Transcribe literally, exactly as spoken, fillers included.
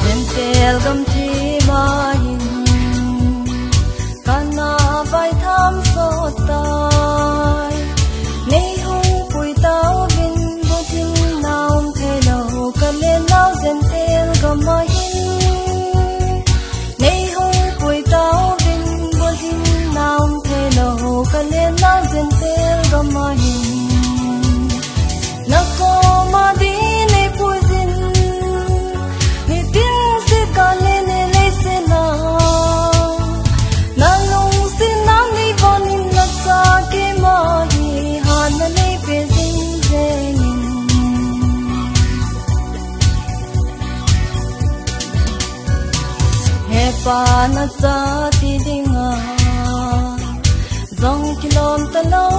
Jentel gam thima hin kana vaitham sot tai. Nei hung pui tauvin, bulhinna um thei lou, ka lennau Jentel gam ahin. Nei hung pui tauvin, bulhinna um thei lou, ka lennau Jentel gam ahin. Na koma din nei puijin, nitin seh ka lennau leiset a. Na lungsetna nei vangin na cha keima hi hatna nei pe jing jengin. He Pa, na cha ti dinga jong kilom talou